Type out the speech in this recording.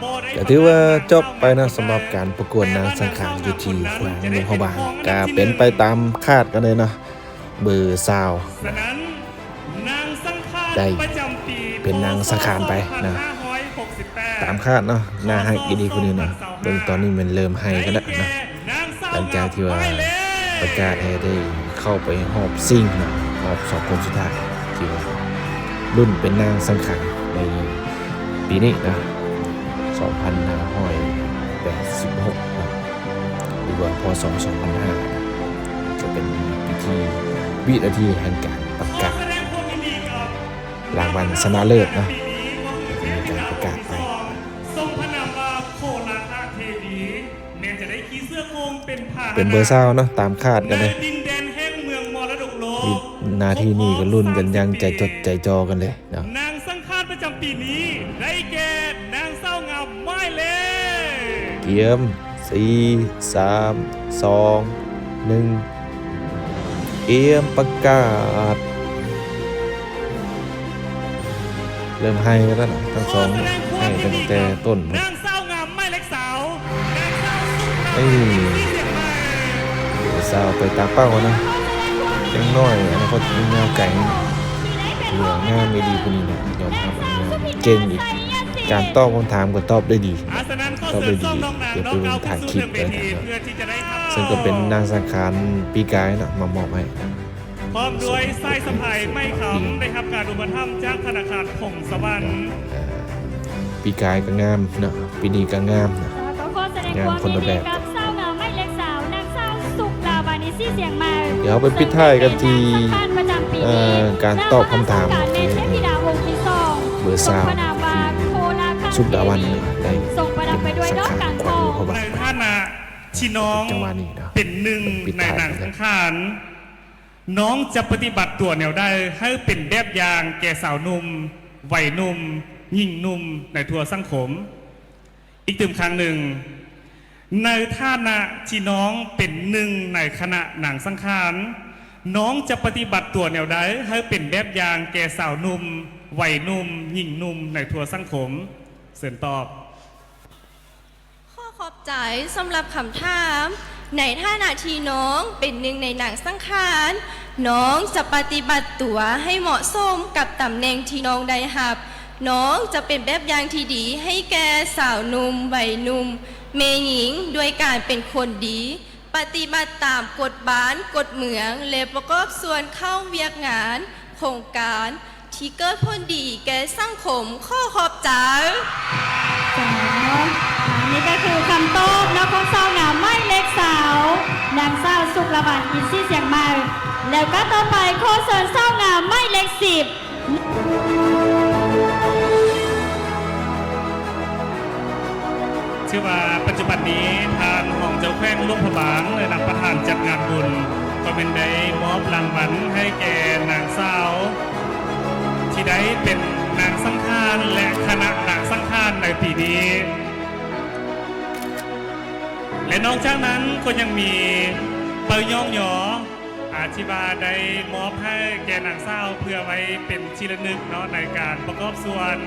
ກໍຖືວ່າຈົບໄປເນາະ ສຳລັບການປະກວດນາງສັງຂານຢູ່ທີ່ແຂວງຫຼວງພະບາງ ກໍເປັນໄປຕາມຄາດກັນເລີຍເນາະ ເບີຊາວ ໄດ້ເປັນນາງສັງຂານໄປນະ ຕາມຄາດເນາະ ໜ້າຮັກອີ່ຫຼີຜູ້ນີ້ເນາະ ເບິ່ງຕອນນີ້ແມ່ນເລີ່ມໄຫ້ກັນແລ້ວເນາະ ຫຼັງຈາກທີ່ວ່າປະກາດໃຫ້ໄດ້ເຂົ້າໄປຮອບຊິງເນາະ ຮອບສອງຄົນສຸດທ້າຍ ທີ່ວ່າລຸ້ນເປັນນາງສັງຂານໃນປີນີ້ເນາະ ສອງພັນຫ້າຮ້ອຍແປດສິບຫົກເນາະ ຫຼືວ່າ ພ.ສ. ສອງພັນຫ້າ ກໍເປັນພິທີ ວິນາທີແຫ່ງການປະກາດລາງວັນຊະນະເລີດເນາະ ກໍຈະມີການປະກາດໄປ ສົມພະນາມວ່າໂຄລາຄະເທວີ ແມ່ນຈະໄດ້ຂີ່ເສື້ອໂຄ່ງເປັນພາຫະນະ ເປັນເບີຊາວເນາະ ຕາມຄາດກັນເລີຍ ໃນດິນແດນແຫ່ງເມືອງມໍລະດົກໂລກ ວິນາທີນີ້ກໍລຸ້ນກັນຢ່າງໃຈຈົດໃຈຈໍ່ກັນເລີຍເນາະ ນາງສັງຂານປະຈຳປີນີ້ໄດ້ແກ່ນາງສາວງາມໝາຍເລກ ກຽມ ສີ່ ສາມ ສອງ ໜຶ່ງ ກຽມປະກາດ ເລີ່ມໄຫ້ກັນແລ້ວນະ ທັງສອງໄຫ້ກັນຕັ້ງແຕ່ຕົ້ນພຸ້ນ ນາງສາວງາມໝາຍເລກຊາວ ເອີ ສາວໄປຕາມເປົ້ານະ ຍັງນ້ອຍ ອະນາຄົດຍັງຍາວໄກ ຖືວ່າງາມອີ່ຫຼີຜູ້ນີ້ນະ ຍອມຮັບວ່າງາມ ເກັ່ງອີກ ການຕອບຄຳຖາມກໍຕອບໄດ້ດີ ຕອບໄດ້ດີ ເດີໄປເບິ່ງທ້າຍຄລິບແລ້ວກັນເນາະ ເຊິ່ງກໍເປັນນາງສັງຂານປີກາຍເນາະ ມາມອບໃຫ້ ພ້ອມດ້ວຍສາຍສະພາຍໄມ້ຄຳ ໄດ້ຮັບການອຸປະຖຳຈາກທະນາຄານພົງສະຫວັນ ເອີ ປີກາຍກໍງາມເນາະ ປີນີ້ກໍງາມເນາະ ກໍຂໍສະແດງຄວາມຍິນດີກັບສາວງາມໝາຍເລກຊາວ ນາງສາວ ສຸກດາວັນ ອິນຊີສຽງໃໝ່ ດຽວເຮົາໄປປິດທ້າຍກັນທີ່ ເອີ ການຕອບຄຳຖາມທີ່ ເອີ ເບີຊາວ ທີ່ສຸກດາວັນໄດ້ ເປັນນາງສັງຂານແຂວງຫຼວງພະບາງ ໃນຖານະທີ່ນ້ອງເປັນໜຶ່ງໃນນາງສັງຂານ ນ້ອງຈະປະຕິບັດຕົວແນວໃດໃຫ້ເປັນແບບຢ່າງແກ່ສາວໜຸ່ມ, ໄວໜຸ່ມ, ຍິງໜຸ່ມໃນທົ່ວສັງຄົມ? ອີກຕື່ມຄັ້ງໜຶ່ງ, ໃນຖານະທີ່ນ້ອງເປັນໜຶ່ງໃນຄະນະນາງສັງຂານ, ນ້ອງຈະປະຕິບັດຕົວແນວໃດໃຫ້ເປັນແບບຢ່າງແກ່ສາວໜຸ່ມ, ໄວໜຸ່ມ, ຍິງໜຸ່ມໃນທົ່ວສັງຄົມ? ເຊີນຕອບ. ຂໍຂອບໃຈສຳລັບຄຳຖາມ. ໃນຖານະທີ່ນ້ອງເປັນໜຶ່ງໃນນາງສັງຂານ, ນ້ອງຈະປະຕິບັດຕົວໃຫ້ເໝາະສົມກັບຕຳແໜ່ງທີ່ນ້ອງໄດ້ຮັບ. ນ້ອງຈະເປັນແບບຢ່າງທີ່ດີໃຫ້ແກ່ສາວໜຸ່ມ, ໄວໜຸ່ມ, ແມ່ຍິງ ດ້ວຍການເປັນຄົນດີ, ປະຕິບັດຕາມກົດບ້ານກົດເມືອງ ແລະ ປະກອບສ່ວນເຂົ້າວຽກງານໂຄງການ ທີ່ເກີດຜົນດີແກ່ສັງຄົມ. ຂໍຂອບໃຈ. ເຈົ້າ, ອັນນີ້ກໍຄືຄຳຕອບເນາະ ຂອງສາວງາມໝາຍເລກຊາວ ນາງສາວ ສຸກລະວັນ ອິນຊີສຽງໃໝ່. ແລ້ວກໍຕໍ່ໄປ ຂໍເຊີນສາວງາມໝາຍເລກສິບ. ຖືວ່າປັດຈຸບັນນີ້ ທ່ານຮອງເຈົ້າແຂວງຫຼວງພະບາງ ແລະ ນຳປະທານຈັດງານບຸນ ກໍແມ່ນໄດ້ມອບລາງວັນໃຫ້ແກ່ນາງສາວ ທີ່ໄດ້ເປັນນາງສັງຂານ ແລະ ຄະນະນາງສັງຂານໃນປີນີ້ ແລະ ນອກຈາກນັ້ນກໍຍັງມີໃບຍ້ອງຍໍ ອາ ທີ່ວ່າໄດ້ມອບໃຫ້ແກ່ນາງສາວ ເພື່ອໄວ້ເປັນທີ່ລະນຶກເນາະ ໃນການປະກອບສ່ວນ